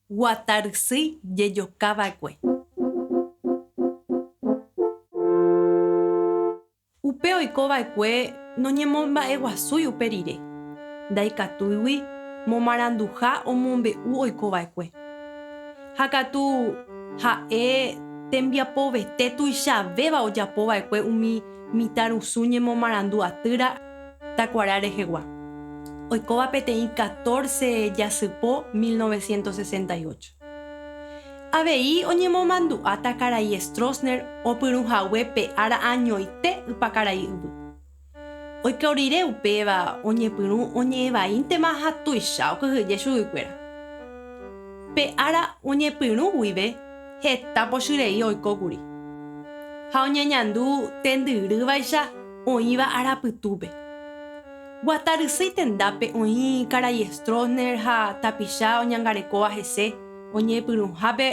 Guata rysýi jejoka va'ekue. Upe oiko va'ekue noñemomba'eguasúi upe rire, ndaikatúigui momaranduha omombe'u oiko va'ekue. Ha katu ha'e tembiapovete tuichavéva ojapo va'ekue umi mitãrusu ñemomarandu atýra takuara rehegua, oikóva peteĩ 14 jasypo 1968. Avei oñemomandu'áta karai Stroessner opyrũhague pe ára añoite ypakarai yvy. Oiko rire upéva oñepyrũ oñe'ẽvaíntema ha tuicha okyhyje chuguikuéra. Pe ára oñepyrũ guive heta pochyrei oikókuri ha oñeñandu tendyrývaicha oĩva arapytúpe. Guata rysýi tendápe oĩ karai Stroessner ha tapicha oñangarekóva hese oñepyrũhápe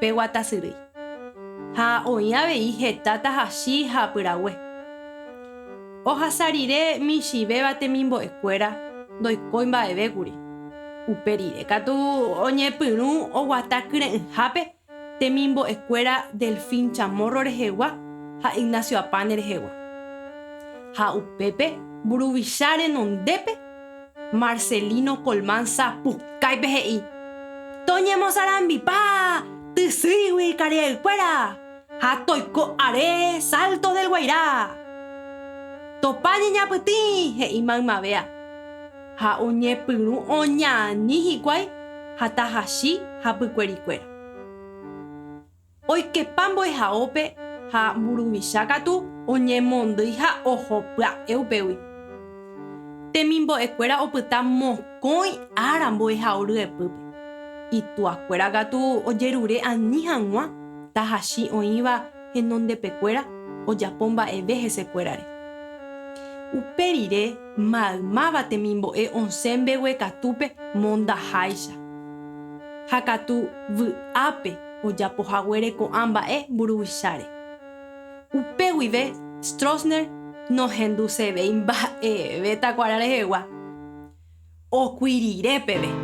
pe guata syrýi. Ha oĩ avei heta tahachi ha pyrague. Ohasa rire michĩvéva temimbo'ekuéra ndoikói mba'evékuri. Upe rire katu oñepyrũ oguata kyre'ỹhápe temimbo'ekuéra Delfín Chamorro rehegua ha Ignacio Apane rehegua. Ha upépe mburuvicha renondépe Marcelino Colmán sapukáipe he'i, Toñemosarambipa tysýigui karia'ykuéra ha toiko are Salto del Guairá. Topa ñeñapytĩ, he'i maymavéa. Ha oñepyrũ oñani hikuái ha tahachi hapykuerikuéra. Oikepa mbo'ehaópe ha mburuvicha katu oñemondýi ha oho pya'e upégui. Temimbo'ekuéra opyta mokõi ára mbo'ehao ryepýpe. Ituakuéra katu ojerure ani hag̃ua tahachi oĩva henondepekuéra ojapo mba'eve hesekuérare. Upe rire maymáva temimbo'e osẽ mbeguekatúpe mondaháicha. Ha katu vy'ápe ojapo haguére ko'ã mba'e mburuvicháre. Upe guive Stroessner nohendusevéi mba'eve takuara rehegua, okui rire peve.